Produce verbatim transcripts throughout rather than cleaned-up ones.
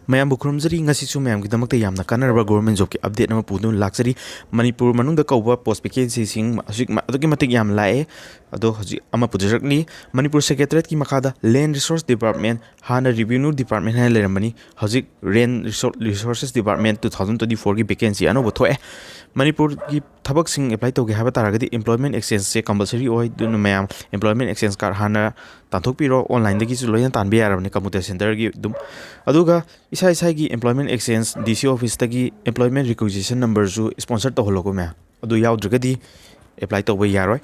ꯃꯌꯥꯝꯕꯨ ꯈꯨꯔꯨꯝꯖꯔꯤ꯫ ꯉꯁꯤꯁꯨ ꯃꯌꯥꯝꯒꯤꯗꯃꯛꯇ ꯌꯥꯝꯅ ꯀꯥꯟꯅꯔꯕ government jobꯀꯤ update ꯑꯃ ꯄꯨꯗꯨꯅ ꯂꯥꯛꯆꯔꯤ꯫ ꯃꯅꯤꯄꯨꯔ ꯃꯅꯨꯡꯗ ꯀꯧꯕ post vacancyꯁꯤꯡ ꯍꯧꯖꯤꯛ ꯃ-, ꯑꯗꯨꯛꯀꯤ ꯃꯇꯤꯛ ꯌꯥꯝꯅ ꯂꯥꯛꯑꯦ꯫ ꯑꯗꯣ ꯍꯧꯖꯤꯛ ꯑꯃ ꯄꯨꯖꯔꯛꯂꯤ꯫ ꯃꯅꯤꯄꯨꯔ Secretariatꯀꯤ ꯃꯈꯥꯗ Land Resource Department, ꯍꯥꯟꯅ Revenue Department ꯍꯥꯏꯅ ꯂꯩꯔꯝꯕꯅꯤ, ꯍꯧꯖꯤꯛ Land Resou-, Resources Department two thousand twenty fourꯒꯤ vacancy ꯑꯅꯧꯕ ꯊꯣꯛꯑꯦ꯫ ꯃꯅꯤꯄꯨꯔꯒꯤ ꯊꯕꯛꯁꯤꯡ apply ꯇꯧꯒꯦ ꯍꯥꯏꯕ ꯇꯥꯔꯒꯗꯤ employment exchangeꯁꯦ compulsory ꯑꯣꯏ꯫ ꯑꯗꯨꯅ ꯃꯌꯥꯝ employment exchange card ꯍꯥꯟꯅ ꯇꯥꯟꯊꯣꯛꯄꯤꯔꯣ, onlineꯗꯒꯤꯁꯨ ꯂꯣꯏꯅ ꯇꯥꯟꯕ ꯌꯥꯔꯕꯅꯤ computer centreꯒꯤ ꯑꯗꯨꯝ꯫ ꯑꯗꯨꯒ ꯏꯁꯥ ꯏꯁꯥꯒꯤ employment exchange D C officeꯇꯒꯤ employment requisition numberꯁꯨ sponsor ꯇꯧꯍꯜꯂꯣꯀꯣ ꯃꯌꯥꯝ꯫ ꯑꯗꯨ ꯌꯥꯎꯗ꯭ꯔꯒꯗꯤ apply ꯇꯧꯕ ꯌꯥꯔꯣꯏ꯫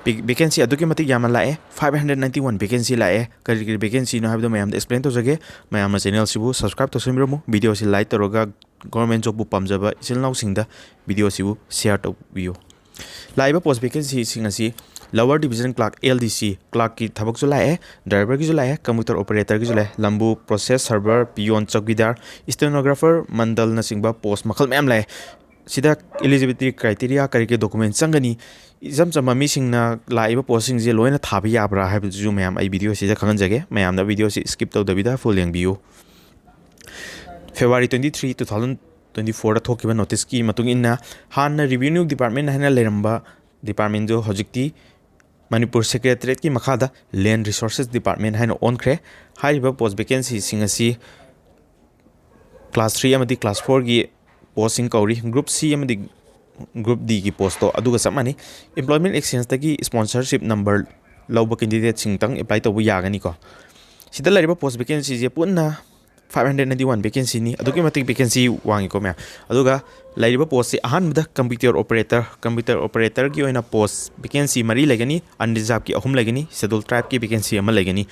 ꯚꯦ-, vacancy ꯑꯗꯨꯛꯀꯤ ꯃꯇꯤꯛ ꯌꯥꯝꯅ ꯂꯥꯛꯑꯦ, five hundred ninety one vacancy ꯂꯥꯛꯑꯦ꯫ ꯀꯔꯤ ꯀꯔꯤ vacancyꯅꯣ ꯍꯥꯏꯕꯗꯣ ꯃꯌꯥꯝꯗ explain ꯇꯧꯖꯒꯦ꯫ ꯃꯌꯥꯝꯅ channelꯁꯤꯕꯨ subscribe ꯇꯧꯁꯟꯕꯤꯔꯝꯃꯨ, videoꯁꯤ like ꯇꯧꯔꯒ government jobꯄꯨ ꯄꯥꯝꯖꯕ ꯏꯆꯤꯜ ꯏꯅꯥꯎꯁꯤꯡꯗ videoꯁꯤꯕꯨ share ꯇꯧꯕꯤꯌꯨ꯫ ꯂꯥꯛꯏꯕ post vacancyꯁꯤꯡ ꯑꯁꯤ Lower Division Clerk, L D C clerkꯀꯤ ꯊꯕꯛꯁꯨ ꯂꯥꯛꯑꯦ, driverꯒꯤꯁꯨ ꯂꯥꯛꯑꯦ, computer operatorꯒꯤꯁꯨ ꯂꯥꯛꯑꯦ, ꯂꯝꯕꯨ, process server, peon, chowkidar, stenographer, ꯃꯟꯗꯜꯅꯆꯤꯡꯕ post ꯃꯈꯜ ꯃꯌꯥꯝ ꯂꯥꯛꯑꯦ꯫ ꯁꯤꯗ eligibility criteria, ꯀꯔꯤ ꯀꯔꯤ document ꯆꯪꯒꯅꯤ, ꯏꯆꯝ ꯆꯝꯕ ꯃꯤꯁꯤꯡꯅ ꯂꯥꯛꯏꯕ postꯁꯤꯡꯁꯦ ꯂꯣꯏꯅ ꯊꯥꯕ ꯌꯥꯕ꯭ꯔꯥ ꯍꯥꯏꯕꯗꯨꯁꯨ ꯃꯌꯥꯝ ꯑꯩ videoꯁꯤꯗ ꯈꯪꯍꯟꯖꯒꯦ꯫ ꯃꯌꯥꯝꯅ videoꯁꯤ skip ꯇꯧꯗꯕꯤꯗ full ꯌꯦꯡꯕꯤꯌꯨ꯫ February twenty three, two thousand twenty fourꯗ ꯊꯣꯛꯈꯤꯕ noticeꯀꯤ ꯃꯇꯨꯡ ꯏꯟꯅ ꯍꯥꯟꯅ Revenue Department ꯍꯥꯏꯅ ꯂꯩꯔꯝꯕ departmentꯗꯨ ꯍꯧꯖꯤꯛꯇꯤ ꯃꯅꯤꯄꯨꯔ Secretariatꯀꯤ ꯃꯈꯥꯗ Land Resources Department ꯍꯥꯏꯅ ꯑꯣꯟꯈ꯭ꯔꯦ꯫ ꯍꯥꯏꯔꯤꯕ post vacancyꯁꯤꯡ ꯑꯁꯤ class three ꯑꯃꯗꯤ class fourꯒꯤ postꯁꯤꯡ ꯀꯧꯔꯤ꯫ Group C ꯑꯃꯗꯤ Group Dꯒꯤ postꯇꯣ ꯑꯗꯨꯒ ꯆꯞ ꯃꯥꯟꯅꯩ꯫ Employment exchangeꯇꯒꯤ sponsorship number ꯂꯧꯕ candidateꯁꯤꯡꯇꯪ apply ꯇꯧꯕ ꯌꯥꯒꯅꯤꯀꯣ꯫ ꯁꯤꯗ ꯂꯩꯔꯤꯕ post vacancyꯁꯦ ꯄꯨꯟꯅ five hundred ninety one vacancyꯅꯤ꯫ ꯑꯗꯨꯛꯀꯤ ꯃꯇꯤꯛ vacancy ꯋꯥꯡꯉꯤꯀꯣ ꯃꯌꯥꯝ꯫ ꯑꯗꯨꯒ ꯂꯩꯔꯤꯕ postꯁꯦ ꯑꯍꯥꯟꯕꯗ computer operator, computer operatorꯒꯤ ꯑꯣꯏꯅ post vacancy ꯃꯔꯤ ꯂꯩꯒꯅꯤ, unreservedꯀꯤ ꯑꯍꯨꯝ ꯂꯩꯒꯅꯤ, schedule tribeꯀꯤ vacancy ꯑꯃ ꯂꯩꯒꯅꯤ꯫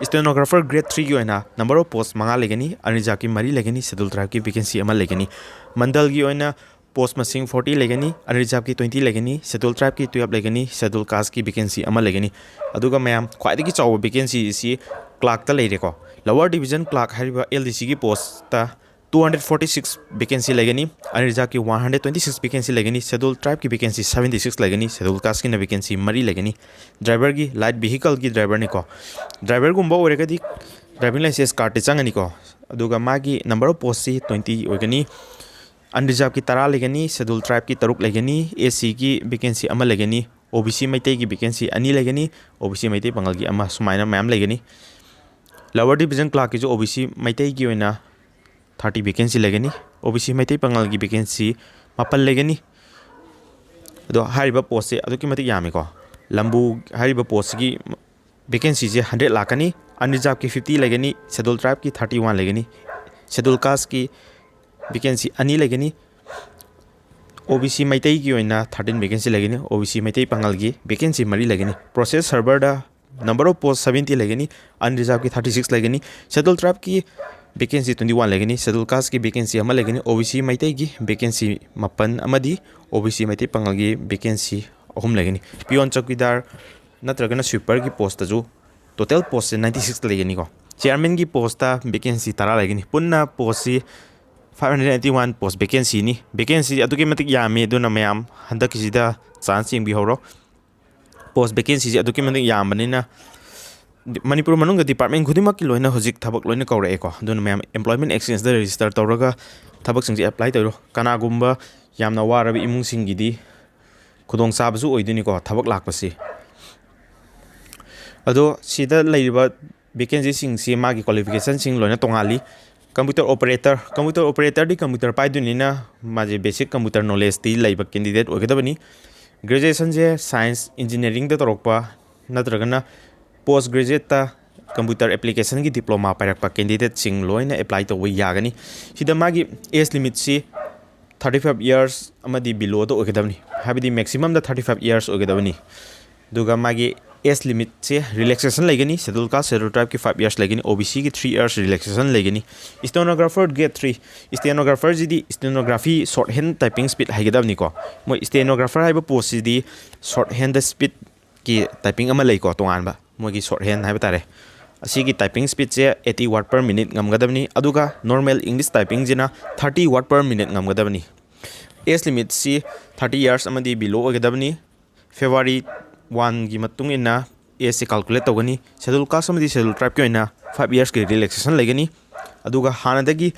Stenographer grade threeꯒꯤ ꯑꯣꯏꯅ number of post ꯃꯉꯥ ꯂꯩꯒꯅꯤ, unreservedꯀꯤ ꯃꯔꯤ ꯂꯩꯒꯅꯤ, schedule tribeꯀꯤ vacancy ꯑꯃ ꯂꯩꯒꯅꯤ꯫ ꯃꯟꯗꯜꯒꯤ ꯑꯣꯏꯅ post ꯃꯁꯤꯡ forty ꯂꯩꯒꯅꯤ, unreservedꯀꯤ twenty ꯂꯩꯒꯅꯤ, schedule tribeꯀꯤ twelve ꯂꯩꯒꯅꯤ, schedule casteꯀꯤ vacancy ꯑꯃ ꯂꯩꯒꯅꯤ꯫ ꯑꯗꯨꯒ ꯃꯌꯥꯝ ꯈ꯭ꯋꯥꯏꯗꯒꯤ ꯆꯥꯎꯕ vacancy ꯑꯁꯤ clerkꯇ ꯂꯩꯔꯦꯀꯣ꯫ Lower Division Clerk ꯍꯥꯏꯔꯤꯕ L D Cꯒꯤ postꯇ two hundred forty six vacancy ꯂꯩꯒꯅꯤ, unreservedꯀꯤ one hundred twenty six vacancy ꯂꯩꯒꯅꯤ, schedule tribeꯀꯤ vacancy seventy six ꯂꯩꯒꯅꯤ, schedule casteꯀꯤꯅ vacancy ꯃꯔꯤ ꯂꯩꯒꯅꯤ꯫ Driverꯒꯤ, light vehicleꯒꯤ driverꯅꯤꯀꯣ꯫ Driverꯒꯨꯝꯕ ꯑꯣꯏꯔꯒꯗꯤ driving license cardꯇꯤ ꯆꯪꯒꯅꯤꯀꯣ꯫ ꯑꯗꯨꯒ ꯃꯥꯒꯤ number of postꯁꯤ twenty ꯑꯣꯏꯒꯅꯤ꯫ Unreservedꯀꯤ ꯇꯔꯥ ꯂꯩꯒꯅꯤ, Scheduled Tribeꯀꯤ ꯇꯔꯨꯛ ꯂꯩꯒꯅꯤ, SCꯒꯤ vacancy ꯑꯃ ꯂꯩꯒꯅꯤ, OBC ꯃꯩꯇꯩꯒꯤ vacancy ꯑꯅꯤ ꯂꯩꯒꯅꯤ, OBC ꯃꯩꯇꯩ ꯄꯥꯉꯜꯒꯤ ꯑꯃ, ꯁꯨꯃꯥꯏꯅ ꯃꯌꯥꯝ ꯂꯩꯒꯅꯤ꯫ Lower Division Clerkꯀꯤꯁꯨ OBC ꯃꯩꯇꯩꯒꯤ ꯑꯣꯏꯅ thirty vacancy ꯂꯩꯒꯅꯤ, OBC ꯃꯩꯇꯩ ꯄꯥꯉꯜꯒꯤ vacancy ꯃꯥꯄꯜ ꯂꯩꯒꯅꯤ꯫ ꯑꯗꯣ ꯍꯥꯏꯔꯤꯕ postꯁꯦ ꯑꯗꯨꯛꯀꯤ ꯃꯇꯤꯛ ꯌꯥꯝꯃꯤꯀꯣ꯫ ꯂꯝꯕꯨ ꯍꯥꯏꯔꯤꯕ postꯁꯤꯒꯤ vacancyꯁꯦ hundred ꯂꯥꯛꯀꯅꯤ, Unreservedꯀꯤ fifty ꯂꯩꯒꯅꯤ, Scheduled Tribeꯀꯤ thirty one ꯂꯩꯒꯅꯤ, Scheduled Casteꯀꯤ vacancy ꯑꯅꯤ ꯂꯩꯒꯅꯤ, OBC ꯃꯩꯇꯩꯒꯤ ꯑꯣꯏꯅ thirteen vacancy ꯂꯩꯒꯅꯤ, OBC ꯃꯩꯇꯩ ꯄꯥꯉꯜꯒꯤ vacancy ꯃꯔꯤ ꯂꯩꯒꯅꯤ꯫ Process Serverꯗ number of post seventy ꯂꯩꯒꯅꯤ, Unreservedꯀꯤ thirty six ꯂꯩꯒꯅꯤ, Scheduled Tribeꯀꯤ vacancy twenty one ꯂꯩꯒꯅꯤ, Scheduled Casteꯀꯤ vacancy ꯑꯃ ꯂꯩꯒꯅꯤ, OBC ꯃꯩꯇꯩꯒꯤ vacancy ꯃꯥꯄꯟ ꯑꯃꯗꯤ OBC ꯃꯩꯇꯩ ꯄꯥꯉꯜꯒꯤ vacancy ꯑꯍꯨꯝ ꯂꯩꯒꯅꯤ꯫ Peon, Chowkidar ꯅꯠꯇ꯭ꯔꯒꯅ sweeperꯒꯤ postꯇꯁꯨ total postꯁꯦ ninety six ꯂꯩꯒꯅꯤꯀꯣ꯫ Chairmanꯒꯤ postꯇ vacancy ꯇꯔꯥ ꯂꯩꯒꯅꯤ꯫ ꯄꯨꯟꯅ postꯁꯤ five hundred eighty one post vacancyꯅꯤ꯫ Vacancy ꯑꯗꯨꯛꯀꯤ ꯃꯇꯤꯛ ꯌꯥꯝꯃꯤ, ꯑꯗꯨꯅ ꯃꯌꯥꯝ ꯍꯟꯗꯛꯀꯤꯁꯤꯗ chance ꯌꯦꯡꯕꯤꯍꯧꯔꯣ꯫ Post vacancyꯁꯦ ꯑꯗꯨꯛꯀꯤ ꯃꯇꯤꯛ ꯌꯥꯝꯕꯅꯤꯅ ꯃꯅꯤꯄꯨꯔ ꯃꯅꯨꯡꯗ department ꯈꯨꯗꯤꯡꯃꯛꯀꯤ ꯂꯣꯏꯅ ꯍꯧꯖꯤꯛ ꯊꯕꯛ ꯂꯣꯏꯅ ꯀꯧꯔꯛꯑꯦꯀꯣ꯫ ꯑꯗꯨꯅ ꯃꯌꯥꯝ Employment Exchangeꯗ register ꯇꯧꯔꯒ ꯊꯕꯛꯁꯤꯡꯁꯦ apply ꯇꯧꯔꯣ꯫ ꯀꯅꯥꯒꯨꯝꯕ ꯌꯥꯝꯅ ꯋꯥꯔꯕ ꯏꯃꯨꯡꯁꯤꯡꯒꯤꯗꯤ ꯈꯨꯗꯣꯡꯆꯥꯕꯁꯨ ꯑꯣꯏꯗꯣꯏꯅꯤꯀꯣ ꯊꯕꯛ ꯂꯥꯛꯄꯁꯤ꯫ ꯑꯗꯣ ꯁꯤꯗ ꯂꯩꯔꯤꯕ vacancyꯁꯤꯡꯁꯤ ꯃꯥꯒꯤ qualificationꯁꯤꯡ ꯂꯣꯏꯅ ꯇꯣꯉꯥꯜꯂꯤ꯫ Computer operator, computer operatorꯗꯤ computer ꯄꯥꯏꯗꯣꯏꯅꯤꯅ ꯃꯥꯁꯦ basic computer knowledgeꯇꯤ ꯂꯩꯕ candidate ꯑꯣꯏꯒꯗꯕꯅꯤ꯫ Graduationꯁꯦ science engineeringꯗ ꯇꯧꯔꯛꯄ ꯅꯠꯇ꯭ꯔꯒꯅ post graduateꯇ computer applicationꯒꯤ diploma ꯄꯥꯏꯔꯛꯄ candidateꯁꯤꯡ ꯂꯣꯏꯅ apply ꯇꯧꯕ ꯌꯥꯒꯅꯤ꯫ ꯁꯤꯗ ꯃꯥꯒꯤ age limitꯁꯤ thirty five years ꯑꯃꯗꯤ belowꯗ ꯑꯣꯏꯒꯗꯕꯅꯤ, ꯍꯥꯏꯕꯗꯤ maximumꯗ thirty five years ꯑꯣꯏꯒꯗꯕꯅꯤ꯫ ꯑꯗꯨꯒ ꯃꯥꯒꯤ age limitꯁꯦ relaxation ꯂꯩꯒꯅꯤ, Scheduled Caste, Scheduled Tribeꯀꯤ five years ꯂꯩꯒꯅꯤ, OBCꯒꯤ three years relaxation ꯂꯩꯒꯅꯤ꯫ Stenographer grade three, stenographerꯁꯤꯗꯤ stenography shorthand typing speed ꯍꯩꯒꯗꯕꯅꯤꯀꯣ꯫ ꯃꯣꯏ stenographer ꯍꯥꯏꯕ postꯁꯤꯗꯤ shorthandꯗ speedꯀꯤ typing ꯑꯃ ꯂꯩꯀꯣ, ꯇꯣꯉꯥꯟꯕ ꯃꯣꯏꯒꯤ shorthand ꯍꯥꯏꯕ ꯇꯥꯔꯦ꯫ ꯑꯁꯤꯒꯤ typing speedꯁꯦ eighty word per minute ꯉꯝꯒꯗꯕꯅꯤ, ꯑꯗꯨꯒ normal English typingꯁꯤꯅ thirty word per minute ꯉꯝꯒꯗꯕꯅꯤ꯫ Age limitꯁꯤ thirty years ꯑꯃꯗꯤ below ꯑꯣꯏꯒꯗꯕꯅꯤ꯫ February oneꯒꯤ ꯃꯇꯨꯡ ꯏꯟꯅ ageꯁꯤ calculate ꯇꯧꯒꯅꯤ꯫ Scheduled Caste ꯑꯃꯗꯤ Scheduled Tribeꯀꯤ ꯑꯣꯏꯅ five yearsꯀꯤ relaxation ꯂꯩꯒꯅꯤ꯫ ꯑꯗꯨꯒ ꯍꯥꯟꯅꯗꯒꯤ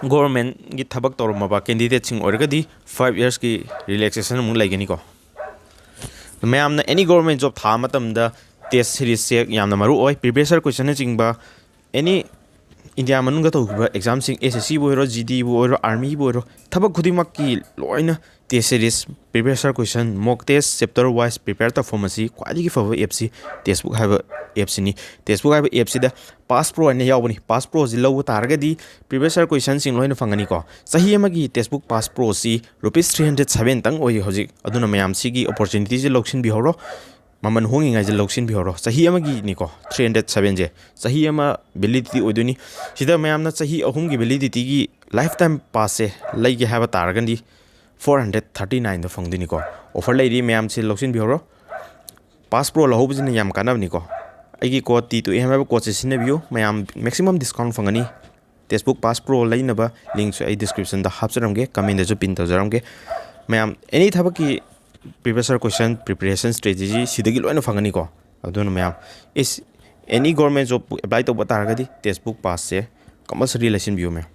ꯒꯣꯔꯃꯦꯟꯒꯤ ꯊꯕꯛ ꯇꯧꯔꯝꯃꯕ ꯀꯦꯟꯗꯤꯗꯦꯠꯁꯤꯡ ꯑꯣꯏꯔꯒꯗꯤ ꯐꯥꯏꯚ ꯌꯔꯁꯀꯤ ꯔꯤꯂꯦꯛꯁꯦꯁꯟ ꯑꯃꯨꯛ ꯂꯩꯒꯅꯤꯀꯣ꯫ ꯃꯌꯥꯝꯅ ꯑꯦꯅꯤ ꯒꯣꯔꯃꯦꯟ ꯖꯣꯕ ꯊꯥꯕ ꯃꯇꯝꯗ ꯇꯦꯁ ꯁꯤꯔꯤꯁꯁꯦ ꯌꯥꯝꯅ ꯃꯔꯨ ꯑꯣꯏ꯫ ꯄ꯭ꯔꯤꯚꯤꯌꯁ ꯌꯔ ꯀꯣꯏꯁꯟꯅꯆꯤꯡꯕ ꯑꯦꯅꯤ ꯏꯟꯗꯤꯌꯥ ꯃꯅꯨꯡꯗ ꯇꯧꯈꯤꯕ ꯑꯦꯛꯖꯥꯝꯁꯤꯡ, ꯑꯦꯁ ꯑꯦꯁ ꯁꯤꯕꯨ ꯑꯣꯏꯔꯣ, ꯖꯤ ꯗꯤꯕꯨ ꯑꯣꯏꯔꯣ, ꯑꯥꯔꯃꯤꯕꯨ ꯑꯣꯏꯔꯣ, ꯊꯕꯛ ꯈꯨꯗꯤꯡꯃꯛꯀꯤ ꯂꯣꯏꯅ ꯇꯦꯁ ꯁꯤꯔꯤꯁ, ꯄ꯭ꯔꯤꯚꯤꯌꯁ ꯌꯔ ꯀꯣꯏꯁꯟ, ꯃꯣꯛ ꯇꯦꯁ, ꯆꯦꯞꯇꯔ ꯋꯥꯏꯁ ꯄ꯭ꯔꯤꯄꯦꯌꯔ ꯇꯧꯐꯝ ꯑꯁꯤ ꯈ꯭ꯋꯥꯏꯗꯒꯤ ꯐꯕ ꯑꯦꯞꯁꯤ ꯇꯦꯁꯕꯨꯛ ꯍꯥꯏꯕ ꯑꯦꯞꯁꯤꯅꯤ꯫ ꯇꯦꯁꯕꯨꯛ ꯍꯥꯏꯕ ꯑꯦꯞꯁꯤꯗ ꯄꯥꯁ ꯄ꯭ꯔꯣ ꯍꯥꯏꯅ ꯌꯥꯎꯕꯅꯤ꯫ ꯄꯥꯁ ꯄ꯭ꯔꯣꯁꯤ ꯂꯧꯕ ꯇꯥꯔꯒꯗꯤ ꯄ꯭ꯔꯤꯚꯤꯌꯁ ꯌꯔ ꯀꯣꯏꯁꯟꯁꯤꯡ ꯂꯣꯏꯅ ꯐꯪꯒꯅꯤꯀꯣ꯫ ꯆꯍꯤ ꯑꯃꯒꯤ textbook pass ꯄ꯭ꯔꯣꯁꯤ rupees three hundred ꯁꯕꯦꯟꯇꯪ ꯑꯣꯏꯔꯤ ꯍꯧꯖꯤꯛ꯫ ꯑꯗꯨꯅ ꯃꯌꯥꯝ ꯁꯤꯒꯤ ꯑꯣꯄꯣꯔꯆꯨꯅꯤꯇꯤꯁꯤ ꯂꯧꯁꯤꯟꯕꯤꯍꯧꯔꯣ꯫ ꯃꯃꯜ ꯍꯣꯡꯉꯤꯉꯩꯁꯦ ꯂꯧꯁꯤꯟꯕꯤꯍꯧꯔꯣ꯫ ꯆꯍꯤ ꯑꯃꯒꯤꯅꯤꯀꯣ, ꯊ꯭ꯔꯤ ꯍꯟꯗ꯭ꯔꯦꯠ ꯁꯕꯦꯟꯁꯦ ꯆꯍꯤ ꯑꯃ ꯚꯦꯂꯤꯗꯤꯇꯤ ꯑꯣꯏꯗꯣꯏꯅꯤ꯫ ꯁꯤꯗ ꯃꯌꯥꯝꯅ ꯆꯍꯤ ꯑꯍꯨꯝꯒꯤ ꯚꯦꯂꯤꯗꯤꯇꯤꯒꯤ ꯂꯥꯏꯐ ꯇꯥꯏꯝ ꯄꯥꯁꯁꯦ ꯂꯩꯒꯦ ꯍꯥꯏꯕ ꯇꯥꯔꯒꯗꯤ ꯐꯣꯔ ꯍꯟꯗ꯭ꯔꯦꯠ ꯊꯥꯔꯇꯤ ꯅꯥꯏꯟꯗ ꯐꯪꯗꯣꯏꯅꯤꯀꯣ꯫ ꯑꯣꯐꯔ ꯂꯩꯔꯤ, ꯃꯌꯥꯝꯁꯦ ꯂꯧꯁꯤꯟꯕꯤꯍꯧꯔꯣ꯫ ꯄꯥꯁ ꯄ꯭ꯔꯣ ꯂꯧꯍꯧꯕꯁꯤꯅ ꯌꯥꯝ ꯀꯥꯟꯅꯕꯅꯤꯀꯣ꯫ ꯑꯩꯒꯤ ꯀꯣꯗ ꯇꯤ ꯇꯨ ꯑꯦꯝ ꯍꯥꯏꯕ ꯀꯣꯗꯁꯦ ꯁꯤꯖꯤꯟꯅꯕꯤꯌꯨ, ꯃꯌꯥꯝ ꯃꯦꯛꯁꯤꯃꯝ ꯗꯤꯁꯀꯥꯎꯟ ꯐꯪꯒꯅꯤ꯫ ꯇꯦꯛꯁꯕꯨꯛ ꯄꯥꯁ ꯄ꯭ꯔꯣ ꯂꯩꯅꯕ ꯂꯤꯡꯁꯨ ꯑꯩ ꯗꯤꯁꯀ꯭ꯔꯤꯞꯁꯟꯗ ꯍꯥꯞꯆꯔꯝꯒꯦ, ꯀꯃꯦꯟꯗꯁꯨ ꯄꯤꯟ ꯇꯧꯖꯔꯝꯒꯦ꯫ ꯃꯌꯥꯝ ꯑꯦꯅꯤ ꯊꯕꯛꯀꯤ ꯄ꯭ꯔꯤꯚꯤꯌꯁ ꯌꯔ ꯀꯣꯏꯁꯟ ꯄ꯭ꯔꯤꯄꯦꯔꯦꯁꯟ ꯁ꯭ꯇ꯭ꯔꯦꯇꯦꯖꯤ ꯁꯤꯗꯒꯤ ꯂꯣꯏꯅ ꯐꯪꯒꯅꯤꯀꯣ꯫ ꯑꯗꯨꯅ ꯃꯌꯥꯝ ꯏꯁ ꯑꯦꯅꯤ ꯒꯣꯔꯃꯦꯟ ꯖꯣꯕ ꯑꯦꯄ꯭ꯂꯥꯏ ꯇꯧꯕ ꯇꯥꯔꯒꯗꯤ ꯇꯦꯛꯁꯕꯨꯛ ꯄꯥꯁꯁꯦ ꯀꯝꯄꯜꯁꯔꯤ ꯂꯩꯁꯤꯟꯕꯤꯌꯨ ꯃꯌꯥꯝ꯫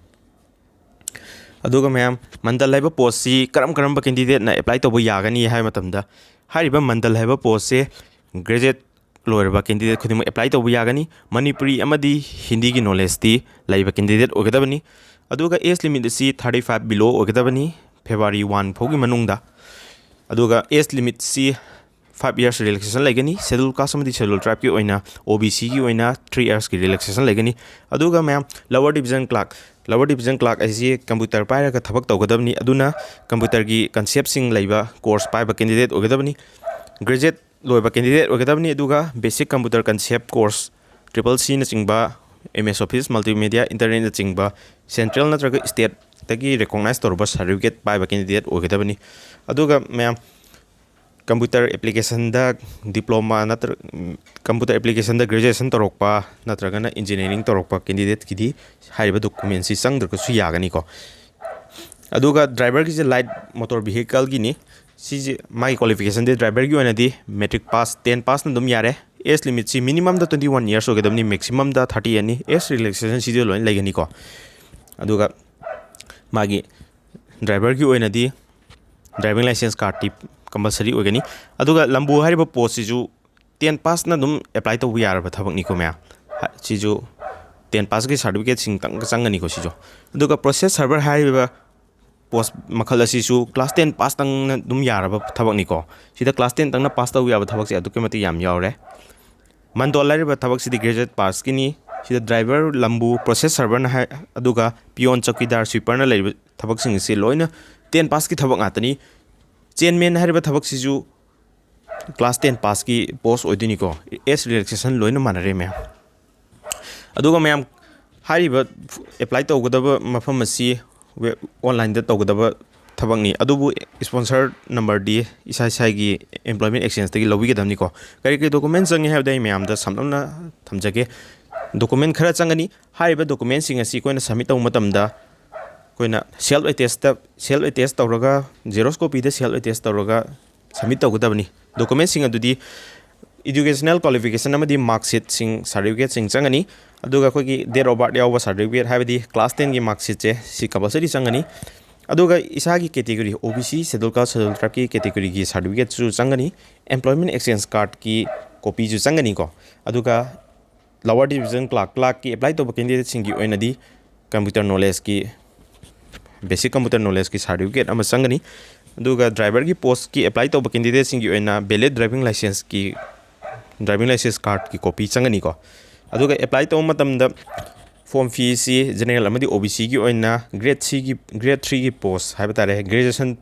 ꯑꯗꯨꯒ ꯃꯌꯥꯝ, ꯃꯟꯗꯜ ꯍꯥꯏꯕ ꯄꯣꯁꯁꯤ ꯀꯔꯝ ꯀꯔꯝꯕ ꯀꯦꯟꯗꯤꯗꯦꯠꯅ ꯑꯦꯄ꯭ꯂꯥꯏ ꯇꯧꯕ ꯌꯥꯒꯅꯤ ꯍꯥꯏꯕ ꯃꯇꯝꯗ, ꯍꯥꯏꯔꯤꯕ ꯃꯟꯗꯜ ꯍꯥꯏꯕ ꯄꯣꯁꯁꯦ ꯒ꯭ꯔꯦꯖꯨꯑꯦꯠ ꯂꯣꯏꯔꯕ ꯀꯦꯟꯗꯤꯗꯦꯠ ꯈꯨꯗꯤꯡꯃꯛ ꯑꯦꯄ꯭ꯂꯥꯏ ꯇꯧꯕ ꯌꯥꯒꯅꯤ꯫ ꯃꯅꯤꯄꯨꯔꯤ ꯑꯃꯗꯤ ꯍꯤꯟꯗꯤꯒꯤ ꯅꯣꯂꯦꯖꯇꯤ ꯂꯩꯕ ꯀꯦꯟꯗꯤꯗꯦꯠ ꯑꯣꯏꯒꯗꯕꯅꯤ꯫ ꯑꯗꯨꯒ ꯑꯦꯖ ꯂꯤꯃꯤꯠ ꯑꯁꯤ ꯊꯥꯔꯇꯤ ꯐꯥꯏꯚ ꯕꯤꯂꯣ ꯑꯣꯏꯒꯗꯕꯅꯤ, ꯐꯦꯕ꯭ꯔꯨꯋꯥꯔꯤ ꯋꯥꯟ ꯐꯥꯎꯒꯤ ꯃꯅꯨꯡꯗ꯫ ꯑꯗꯨꯒ ꯑꯦꯖ ꯂꯤꯃꯤꯠꯁꯤ ꯐꯥꯏꯚ ꯌꯔꯁ ꯔꯤꯂꯦꯛꯁꯦꯁꯟ ꯂꯩꯒꯅꯤ꯫ ꯁꯦꯗꯨꯜ ꯀꯥꯁ ꯑꯃꯗꯤ ꯁꯦꯗꯨꯜ ꯇ꯭ꯔꯥꯏꯕꯀꯤ ꯑꯣꯏꯅ, ꯑꯣ ꯕꯤ ꯁꯤꯒꯤ ꯑꯣꯏꯅ ꯊ꯭ꯔꯤ ꯌꯔꯁꯀꯤ ꯔꯤꯂꯦꯛꯁꯦꯁꯟ ꯂꯩꯒꯅꯤ꯫ ꯑꯗꯨꯒ ꯃꯌꯥꯝ, lower division clerk, lower division clerk ꯍꯥꯏꯁꯤ ꯀꯝꯄ꯭ꯌꯨꯇꯔ ꯄꯥꯏꯔꯒ ꯊꯕꯛ ꯇꯧꯒꯗꯕꯅꯤ꯫ ꯑꯗꯨꯅ ꯀꯝꯄ꯭ꯌꯨꯇꯔꯒꯤ ꯀꯟꯁꯦꯞꯁꯤꯡ ꯂꯩꯕ ꯀꯣꯔꯁ ꯄꯥꯏꯕ ꯀꯦꯟꯗꯤꯗꯦꯠ ꯑꯣꯏꯒꯗꯕꯅꯤ꯫ ꯒ꯭ꯔꯦꯖꯨꯑꯦꯠ ꯂꯣꯏꯕ ꯀꯦꯟꯗꯤꯗꯦꯠ ꯑꯣꯏꯒꯗꯕꯅꯤ꯫ ꯑꯗꯨꯒ basic computer concept course, triple ꯁꯤꯅꯆꯤꯡꯕ, ꯑꯦꯝ ꯑꯦꯁ ꯑꯣꯐꯤꯁ, ꯃꯜꯇꯤꯃꯦꯗꯤꯌꯥ, ꯏꯟꯇꯔꯅꯦꯠꯅꯆꯤꯡꯕ ꯁꯦꯟꯇ꯭ꯔꯦꯜ ꯅꯠꯇ꯭ꯔꯒ ꯁ꯭ꯇꯦꯠꯇꯒꯤ ꯔꯤꯀꯣꯛꯅꯥꯏꯖ ꯇꯧꯔꯕ ꯁꯥꯔꯇꯤꯐꯤꯀꯦꯠ ꯄꯥꯏꯕ ꯀꯦꯟꯗꯤꯗꯦꯠ ꯑꯣꯏꯒꯗꯕꯅꯤ꯫ ꯑꯗꯨꯒ ꯃꯌꯥꯝ, ꯀꯝꯄ꯭ꯌꯨꯇꯔ ꯑꯦꯄ꯭ꯂꯤꯀꯦꯁꯟꯗ ꯗꯤꯄ꯭ꯂꯣꯃꯥ ꯅꯠꯇ꯭ꯔ-, ꯀꯝꯄ꯭ꯌꯨꯇꯔ ꯑꯦꯄ꯭ꯂꯤꯀꯦꯁꯟꯗ ꯒ꯭ꯔꯦꯖꯨꯑꯦꯁꯟ ꯇꯧꯔꯛꯄ ꯅꯠꯇ꯭ꯔꯒꯅ ꯏꯟꯖꯤꯅꯤꯌꯥꯔꯤꯡ ꯇꯧꯔꯛꯄ ꯀꯦꯟꯗꯤꯗꯦꯠꯀꯤꯗꯤ ꯍꯥꯏꯔꯤꯕ ꯗꯣꯀꯨꯃꯦꯟꯁꯤ ꯆꯪꯗ꯭ꯔꯒꯁꯨ ꯌꯥꯒꯅꯤꯀꯣ꯫ ꯑꯗꯨꯒ ꯗ꯭ꯔꯥꯏꯚꯔꯒꯤꯁꯦ ꯂꯥꯏꯠ ꯃꯣꯇꯣꯔ ꯚꯤꯍꯤꯀꯜꯒꯤꯅꯤ꯫ ꯁꯤꯁꯦ ꯃꯥꯒꯤ ꯀ꯭ꯋꯥꯂꯤꯐꯤꯀꯦꯁꯟꯗꯤ ꯗ꯭ꯔꯥꯏꯚꯔꯒꯤ ꯑꯣꯏꯅꯗꯤ ꯃꯦꯇ꯭ꯔꯤꯛ ꯄꯥꯁ, ꯇꯦꯟ ꯄꯥꯁꯅ ꯑꯗꯨꯝ ꯌꯥꯔꯦ꯫ ꯑꯦꯖ ꯂꯤꯃꯤꯠꯁꯤ ꯃꯤꯅꯤꯃꯝꯗ ꯇ꯭ꯋꯦꯟꯇꯤ ꯋꯥꯟ ꯌꯔꯁ ꯑꯣꯏꯒꯗꯕꯅꯤ, ꯃꯦꯛꯁꯤꯃꯝꯗ ꯊꯥꯔꯇꯤ ꯑꯦꯠꯅꯤ꯫ ꯑꯦꯖ ꯔꯤꯂꯦꯛꯁꯦꯁꯟꯁꯤꯗꯤ ꯂꯣꯏꯅ ꯂꯩꯒꯅꯤꯀꯣ꯫ ꯑꯗꯨꯒ ꯃꯥꯒꯤ ꯗ꯭ꯔꯥꯏꯚꯔꯒꯤ ꯑꯣꯏꯅꯗꯤ ꯗ꯭ꯔꯥꯏꯚꯤꯡ ꯂꯥꯏꯁꯦꯟꯁ ꯀꯥꯔꯠꯇꯤ ꯀꯝꯄꯜꯁꯔꯤ ꯑꯣꯏꯒꯅꯤ꯫ ꯑꯗꯨꯒ ꯂꯝꯕꯨ ꯍꯥꯏꯔꯤꯕ ꯄꯣꯁꯁꯤꯁꯨ ꯇꯦꯟ ꯄꯥꯁꯅ ꯑꯗꯨꯝ ꯑꯦꯄ꯭ꯂꯥꯏ ꯇꯧꯕ ꯌꯥꯔꯕ ꯊꯕꯛꯅꯤꯀꯣ ꯃꯌꯥꯝ꯫ ꯍꯥ-, ꯁꯤꯁꯨ ꯇꯦꯟ ꯄꯥꯁꯀꯤ ꯁꯥꯔꯇꯤꯐꯤꯀꯦꯠꯁꯤꯡꯇꯪ ꯆꯪꯒꯅꯤꯀꯣ ꯁꯤꯁꯨ꯫ ꯑꯗꯨꯒ ꯄ꯭ꯔꯣꯁꯦꯁ ꯁꯔꯚꯔ ꯍꯥꯏꯔꯤꯕ ꯄꯣꯁ ꯃꯈꯜ ꯑꯁꯤꯁꯨ ꯀ꯭ꯂꯥꯁ ꯇꯦꯟ ꯄꯥꯁꯇꯪꯅ ꯑꯗꯨꯝ ꯌꯥꯔꯕ ꯊꯕꯛꯅꯤꯀꯣ꯫ ꯁꯤꯗ ꯀ꯭ꯂꯥꯁ ꯇꯦꯟꯇꯪꯅ ꯄꯥꯁ ꯇꯧꯕ ꯌꯥꯕ ꯊꯕꯛꯁꯦ ꯑꯗꯨꯛꯀꯤ ꯃꯇꯤꯛ ꯌꯥꯝ ꯌꯥꯎꯔꯦ꯫ ꯃꯟꯗꯣꯜ ꯍꯥꯏꯔꯤꯕ ꯊꯕꯛꯁꯤꯗꯤ ꯒ꯭ꯔꯦꯖꯨꯑꯦꯠ ꯄꯥꯁꯀꯤꯅꯤ꯫ ꯁꯤꯗ ꯗ꯭ꯔꯥꯏꯚꯔ, ꯂꯝꯕꯨ, ꯄ꯭ꯔꯣꯁꯦꯁ ꯁꯔꯚꯔꯅ ꯍꯥꯏ, ꯑꯗꯨꯒ ꯄꯤꯌꯣꯟ, ꯆꯧꯀꯤꯗꯥꯔ, ꯁ꯭ꯋꯤꯄꯔꯅ ꯂꯩꯔꯤꯕ ꯊꯕꯛꯁꯤꯡ ꯑꯁꯤ ꯂꯣꯏꯅ ꯇꯦꯟ ꯄꯥꯁꯀꯤ ꯊꯕꯛ ꯉꯥꯛꯇꯅꯤ꯫ ꯆꯦꯟꯃꯦꯟ ꯍꯥꯏꯔꯤꯕ ꯊꯕꯛꯁꯤꯁꯨ ꯀ꯭ꯂꯥꯁ ꯇꯦꯟ ꯄꯥꯁꯀꯤ ꯄꯣꯁ ꯑꯣꯏꯗꯣꯏꯅꯤꯀꯣ꯫ ꯑꯦꯖ ꯔꯤꯂꯦꯛꯁꯦꯁꯟ ꯂꯣꯏꯅ ꯃꯥꯟꯅꯔꯦ ꯃꯌꯥꯝ꯫ ꯑꯗꯨꯒ ꯃꯌꯥꯝ, ꯍꯥꯏꯔꯤꯕ ꯑꯦꯄ꯭ꯂꯥꯏ ꯇꯧꯒꯗꯕ ꯃꯐꯝ ꯑꯁꯤ ꯋꯦꯕ, ꯑꯣꯟꯂꯥꯏꯟꯗ ꯇꯧꯒꯗꯕ ꯊꯕꯛꯅꯤ꯫ ꯑꯗꯨꯕꯨ ꯏꯁꯄꯣꯟꯁꯔ ꯅꯝꯕꯔꯗꯤ ꯏꯁꯥ ꯏꯁꯥꯒꯤ ꯑꯦꯝꯄ꯭ꯂꯣꯏꯃꯦꯟ ꯑꯦꯛꯁꯆꯦꯟꯖꯇꯒꯤ ꯂꯧꯕꯤꯒꯗꯕꯅꯤꯀꯣ꯫ ꯀꯔꯤ ꯀꯔꯤ ꯗꯣꯀꯨꯃꯦꯟ ꯆꯪꯉꯤ ꯍꯥꯏꯕꯗꯤ ꯑꯩ ꯃꯌꯥꯝꯗ ꯁꯝꯂꯞꯅ ꯊꯝꯖꯒꯦ꯫ ꯗꯣꯀꯨꯃꯦꯟ ꯈꯔ ꯆꯪꯒꯅꯤ꯫ ꯍꯥꯏꯔꯤꯕ ꯗꯣꯀꯨꯃꯦꯟꯁꯤꯡ ꯑꯁꯤ ꯑꯩꯈꯣꯏꯅ ꯁꯕꯃꯤꯠ ꯇꯧꯕ ꯃꯇꯝꯗ ꯑꯩꯈꯣꯏꯅ ꯁꯦꯜꯐ ꯑꯦꯇꯦꯁꯇ, ꯁꯦꯜꯐ ꯑꯦꯇꯦꯁ ꯇꯧꯔꯒ, ꯖꯦꯔꯣꯛꯁ ꯀꯣꯄꯤꯗ ꯁꯦꯜꯐ ꯑꯦꯇꯦꯁ ꯇꯧꯔꯒ ꯁꯕꯃꯤꯠ ꯇꯧꯒꯗꯕꯅꯤ꯫ ꯗꯣꯀꯨꯃꯦꯟꯁꯤꯡ ꯑꯗꯨꯗꯤ ꯏꯗꯨꯀꯦꯁꯅꯦꯜ ꯀ꯭ꯋꯥꯂꯤꯐꯤꯀꯦꯁꯟ ꯑꯃꯗꯤ ꯃꯥꯔꯛꯁꯤꯠꯁꯤꯡ, ꯁꯥꯔꯇꯤꯐꯤꯀꯦꯠꯁꯤꯡ ꯆꯪꯒꯅꯤ꯫ ꯑꯗꯨꯒ ꯑꯩꯈꯣꯏꯒꯤ date of birth ꯌꯥꯎꯕ ꯁꯥꯔꯇꯤꯐꯤꯀꯦꯠ, ꯍꯥꯏꯕꯗꯤ ꯀ꯭ꯂꯥꯁ ꯇꯦꯟꯒꯤ ꯃꯥꯔꯛꯁꯤꯠꯁꯦ, ꯁꯤ ꯀꯝꯄꯜꯁꯔꯤ ꯆꯪꯒꯅꯤ꯫ ꯑꯗꯨꯒ ꯏꯁꯥꯒꯤ ꯀꯦꯇꯦꯒꯣꯔꯤ, ꯑꯣ ꯕꯤ ꯁꯤ, ꯁꯦꯗꯨꯜ ꯀꯥꯁ, ꯁꯦꯗꯨꯜ ꯇ꯭ꯔꯥꯏꯕꯀꯤ ꯀꯦꯇꯦꯒꯣꯔꯤꯒꯤ ꯁꯥꯔꯇꯤꯐꯤꯀꯦꯠꯁꯨ ꯆꯪꯒꯅꯤ꯫ ꯑꯦꯝꯄ꯭ꯂꯣꯏꯃꯦꯟ ꯑꯦꯛꯁꯆꯦꯟꯖ ꯀꯥꯔꯠꯀꯤ ꯀꯣꯄꯤꯁꯨ ꯆꯪꯒꯅꯤꯀꯣ꯫ ꯑꯗꯨꯒ ꯂꯋꯔ ꯗꯤꯕꯤꯖꯟ ꯀ꯭ꯂꯥꯔꯛ, ꯀ꯭ꯂꯥꯔꯛꯀꯤ ꯑꯦꯄ꯭ꯂꯥꯏ ꯇꯧꯕ ꯀꯦꯟꯗꯤꯗꯦꯠꯁꯤꯡꯒꯤ ꯑꯣꯏꯅꯗꯤ ꯀꯝꯄ꯭ꯌꯨꯇꯔ ꯅꯣꯂꯦꯖꯀꯤ, ꯕꯦꯁꯤꯛ ꯀꯝꯄ꯭ꯌꯨꯇꯔ ꯅꯣꯂꯦꯖꯀꯤ ꯁꯥꯔꯇꯤꯐꯤꯀꯦꯠ ꯑꯃ ꯆꯪꯒꯅꯤ꯫ ꯑꯗꯨꯒ ꯗ꯭ꯔꯥꯏꯚꯔꯒꯤ ꯄꯣꯁꯀꯤ ꯑꯦꯄ꯭ꯂꯥꯏ ꯇꯧꯕ ꯀꯦꯟꯗꯤꯗꯦꯠꯁꯤꯡꯒꯤ ꯑꯣꯏꯅ ꯚꯦꯂꯤꯠ ꯗ꯭ꯔꯥꯏꯚꯤꯡ ꯂꯥꯏꯁꯦꯟꯁꯀꯤ, ꯗ꯭ꯔꯥꯏꯚꯤꯡ ꯂꯥꯏꯁꯦꯟꯁ ꯀꯥꯔꯠꯀꯤ ꯀꯣꯄꯤ ꯆꯪꯒꯅꯤꯀꯣ꯫ ꯑꯗꯨꯒ ꯑꯦꯄ꯭ꯂꯥꯏ ꯇꯧꯕ ꯃꯇꯝꯗ ꯐꯣꯔꯝ ꯐꯤꯁꯤ ꯖꯦꯅꯔꯦꯜ ꯑꯃꯗꯤ ꯑꯣ ꯕꯤ ꯁꯤꯒꯤ ꯑꯣꯏꯅ ꯒ꯭ꯔꯦꯗ ꯁꯤꯒꯤ, ꯒ꯭ꯔꯦꯗ ꯊ꯭ꯔꯤꯒꯤ ꯄꯣꯁ ꯍꯥꯏꯕ ꯇꯥꯔꯦ, ꯒ꯭ꯔꯦꯖꯨꯑꯦꯁꯟ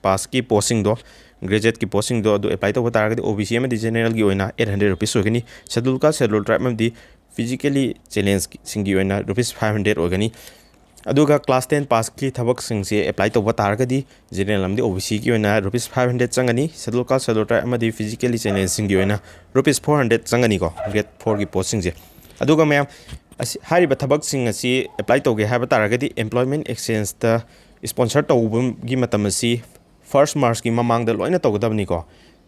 ꯄꯥꯁꯀꯤ ꯄꯣꯁꯁꯤꯡꯗꯣ, ꯒ꯭ꯔꯦꯖꯨꯑꯦꯠꯀꯤ ꯄꯣꯁꯁꯤꯡꯗꯣ ꯑꯗꯨ ꯑꯦꯄ꯭ꯂꯥꯏ ꯇꯧꯕ ꯇꯥꯔꯒꯗꯤ ꯑꯣ ꯕꯤ ꯁꯤ ꯑꯃꯗꯤ ꯖꯦꯅꯔꯦꯜꯒꯤ ꯑꯣꯏꯅ ꯑꯩꯠ ꯍꯟꯗ꯭ꯔꯦꯗ ꯔꯨꯄꯤꯁ ꯑꯣꯏꯒꯅꯤ꯫ ꯁꯦꯗꯨꯜ ꯀꯥꯁ, ꯁꯦꯗꯨꯜ ꯇ꯭ꯔꯥꯏꯕ ꯑꯃꯗꯤ ꯐꯤꯖꯤꯀꯦꯂꯤ ꯆꯦꯂꯦꯟꯖꯁꯤꯡꯒꯤ ꯑꯣꯏꯅ ꯔꯨꯄꯤꯁ ꯐꯥꯏꯚ ꯍꯟꯗ꯭ꯔꯦꯗ ꯑꯣꯏꯒꯅꯤ꯫ ꯑꯗꯨꯒ ꯀ꯭ꯂꯥꯁ ꯇꯦꯟ ꯄꯥꯁꯀꯤ ꯊꯕꯛꯁꯤꯡꯁꯦ ꯑꯦꯄ꯭ꯂꯥꯏ ꯇꯧꯕ ꯇꯥꯔꯒꯗꯤ ꯖꯦꯅꯔꯦꯜ ꯑꯃꯗꯤ ꯑꯣ ꯕꯤ ꯁꯤꯒꯤ ꯑꯣꯏꯅ ꯔꯨꯄꯤꯁ ꯐꯥꯏꯚ ꯍꯟꯗ꯭ꯔꯦꯗ ꯆꯪꯒꯅꯤ꯫ ꯁꯦꯗꯨꯜ ꯀꯥꯁ, ꯁꯦꯗꯨꯜ ꯇ꯭ꯔꯥꯏꯕ ꯑꯃꯗꯤ ꯐꯤꯖꯤꯀꯦꯂꯤ ꯆꯦꯂꯦꯟꯖꯁꯤꯡꯒꯤ ꯑꯣꯏꯅ ꯔꯨꯄꯤꯁ ꯐꯣꯔ ꯍꯟꯗ꯭ꯔꯦꯗ ꯆꯪꯒꯅꯤꯀꯣ, ꯒ꯭ꯔꯦꯗ ꯐꯣꯔꯒꯤ ꯄꯣꯁꯁꯤꯡꯁꯦ꯫ ꯑꯗꯨꯒ ꯃꯌꯥꯝ ꯑꯁꯤ, ꯍꯥꯏꯔꯤꯕ ꯊꯕꯛꯁꯤꯡ ꯑꯁꯤ ꯑꯦꯄ꯭ꯂꯥꯏ ꯇꯧꯒꯦ ꯍꯥꯏꯕ ꯇꯥꯔꯒꯗꯤ ꯑꯦꯝꯄ꯭ꯂꯣꯏꯃꯦꯟ ꯑꯦꯛꯁꯆꯦꯟꯖꯇ ꯏꯁꯄꯣꯟꯁꯔ ꯇꯧꯕꯒꯤ ꯃꯇꯝ ꯑꯁꯤ ꯐꯥꯔꯁ ꯃꯥꯔꯆꯀꯤ ꯃꯃꯥꯡꯗ ꯂꯣꯏꯅ ꯇꯧꯒꯗꯕꯅꯤꯀꯣ꯫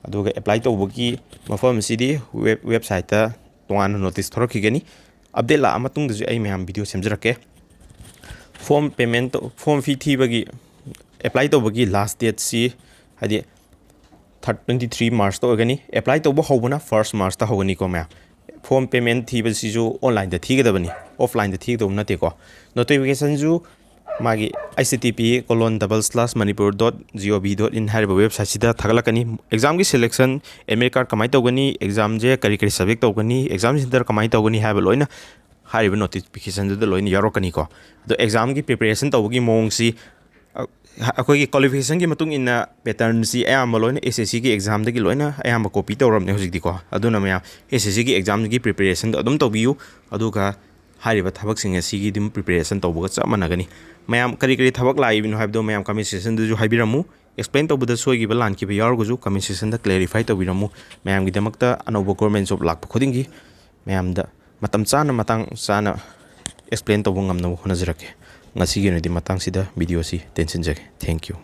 ꯑꯗꯨꯒ ꯑꯦꯄ꯭ꯂꯥꯏ ꯇꯧꯕꯒꯤ ꯃꯐꯝ ꯑꯁꯤꯗꯤ ꯋꯦꯕ ꯋꯦꯕꯁꯥꯏꯠꯇ ꯇꯣꯉꯥꯟꯅ ꯅꯣꯇꯤꯁ ꯊꯣꯔꯛꯈꯤꯒꯅꯤ꯫ ꯑꯞꯗꯦꯠ ꯂꯥꯛꯑ ꯃꯇꯨꯡꯗꯁꯨ ꯑꯩ ꯃꯌꯥꯝ ꯚꯤꯗꯤꯑꯣ ꯁꯦꯝꯖꯔꯛꯀꯦ꯫ ꯐꯣꯝ ꯄꯦꯃꯦꯟ ꯐꯣꯝ ꯐꯤ ꯊꯤꯕꯒꯤ ꯑꯦꯄ꯭ꯂꯥꯏ ꯇꯧꯕꯒꯤ ꯂꯥꯁ ꯗꯦꯠꯁꯤ ꯍꯥꯏꯗꯤ ꯊꯥꯔꯠ ꯇ꯭ꯋꯦꯟꯇꯤ ꯊ꯭ꯔꯤ ꯃꯥꯔꯁꯇ ꯑꯣꯏꯒꯅꯤ꯫ ꯑꯦꯄ꯭ꯂꯥꯏ ꯇꯧꯕ ꯍꯧꯕꯅ ꯐꯥꯔꯁ ꯃꯥꯔꯁꯇ ꯍꯧꯒꯅꯤꯀꯣ ꯃꯌꯥꯝ꯫ ꯐꯣꯝ ꯄꯦꯃꯦꯟ ꯊꯤꯕꯁꯤꯁꯨ ꯑꯣꯟꯂꯥꯏꯟꯗ ꯊꯤꯒꯗꯕꯅꯤ, ꯑꯣꯐꯂꯥꯏꯟꯗ ꯊꯤꯒꯗꯧꯕ ꯅꯠꯇꯦꯀꯣ꯫ ꯅꯣꯇꯤꯐꯤꯀꯦꯁꯟꯁꯨ ꯃꯥꯒꯤ H T T P colon double slash manipur dot G O V dot in ꯍꯥꯏꯔꯤꯕ ꯋꯦꯕꯁꯥꯏꯠꯁꯤꯗ ꯊꯥꯒꯠꯂꯛꯀꯅꯤ꯫ ꯑꯦꯛꯖꯥꯝꯒꯤ ꯁꯦꯂꯦꯛꯁꯟ, ꯑꯦꯗꯃꯤꯠ ꯀꯥꯔꯗ ꯀꯃꯥꯏꯅ ꯇꯧꯒꯅꯤ, ꯑꯦꯛꯖꯥꯝꯁꯦ ꯀꯔꯤ ꯀꯔꯤ ꯁꯕꯖꯦꯛ ꯇꯧꯒꯅꯤ, ꯑꯦꯛꯖꯥꯝ ꯁꯦꯟꯇꯔ ꯀꯃꯥꯏꯅ ꯇꯧꯒꯅꯤ ꯍꯥꯏꯕ ꯂꯣꯏꯅ ꯍꯥꯏꯔꯤꯕ ꯅꯣꯇꯤꯐꯤꯀꯦꯁꯟꯗꯨꯗ ꯂꯣꯏꯅ ꯌꯥꯎꯔꯛꯀꯅꯤꯀꯣ꯫ ꯑꯗꯣ ꯑꯦꯛꯖꯥꯝꯒꯤ ꯄ꯭ꯔꯤꯄꯦꯔꯦꯁꯟ ꯇꯧꯕꯒꯤ ꯃꯑꯣꯡꯁꯤ ꯑ, ꯑꯩꯈꯣꯏꯒꯤ ꯀ꯭ꯋꯥꯂꯤꯐꯤꯀꯦꯁꯟꯒꯤ ꯃꯇꯨꯡ ꯏꯟꯅ ꯄꯦꯇꯔꯟꯁꯤ ꯑꯌꯥꯝꯕ ꯂꯣꯏꯅ S S C ꯒꯤ ꯑꯦꯛꯖꯥꯝꯗꯒꯤ ꯂꯣꯏꯅ ꯑꯌꯥꯝꯕ ꯀꯣꯄꯤ ꯇꯧꯔꯕꯅꯦ ꯍꯧꯖꯤꯛꯇꯤꯀꯣ꯫ ꯑꯗꯨꯅ ꯃꯌꯥꯝ S S C ꯒꯤ ꯑꯦꯛꯖꯥꯝꯒꯤ ꯄ꯭ꯔꯤꯄꯦꯔꯦꯁꯟꯗꯣ ꯑꯗꯨꯝ ꯇꯧꯕꯤꯌꯨ꯫ ꯑꯗꯨꯒ ꯍꯥꯏꯔꯤꯕ ꯊꯕꯛꯁꯤꯡ ꯑꯁꯤꯒꯤ ꯑꯗꯨꯝ ꯄ꯭ꯔꯤꯄꯦꯔꯦꯁꯟ ꯇꯧꯕꯒ ꯆꯞ ꯃꯥꯟꯅꯒꯅꯤ꯫ ꯃꯌꯥꯝ ꯀꯔꯤ ꯀꯔꯤ ꯊꯕꯛ ꯂꯥꯛꯏꯕꯅꯣ ꯍꯥꯏꯕꯗꯣ ꯃꯌꯥꯝ ꯀꯃꯦꯟ ꯁꯦꯛꯁꯟꯗꯁꯨ ꯍꯥꯏꯕꯤꯔꯝꯃꯨ꯫ ꯑꯦꯛꯁꯄ꯭ꯂꯦꯟ ꯇꯧꯕꯗ ꯁꯣꯏꯈꯤꯕ ꯂꯥꯟꯈꯤꯕ ꯌꯥꯎꯔꯒꯁꯨ ꯀꯃꯦꯟ ꯁꯦꯛꯁꯟꯗ ꯀ꯭ꯂꯦꯔꯤꯐꯥꯏ ꯇꯧꯕꯤꯔꯝꯃꯨ꯫ ꯃꯌꯥꯝꯒꯤꯗꯃꯛꯇ ꯑꯅꯧꯕ ꯒꯣꯔꯃꯦꯟ ꯖꯣꯕ ꯂꯥꯛꯄ ꯈꯨꯗꯤꯡꯒꯤ ꯃꯌꯥꯝꯗ ꯃꯇꯝ ꯆꯥꯅ ꯃꯇꯥꯡ ꯆꯥꯅ ꯑꯦꯛꯁꯄ꯭ꯂꯦꯟ ꯇꯧꯕ ꯉꯝꯅꯕ ꯍꯣꯠꯅꯖꯔꯛꯀꯦ꯫ ꯉꯁꯤꯒꯤ ꯑꯣꯏꯅꯗꯤ ꯃꯇꯥꯡꯁꯤꯗ ꯚꯤꯗꯤꯑꯣꯁꯤ ꯇꯦꯟꯁꯤꯟꯖꯒꯦ꯫ Thank you꯫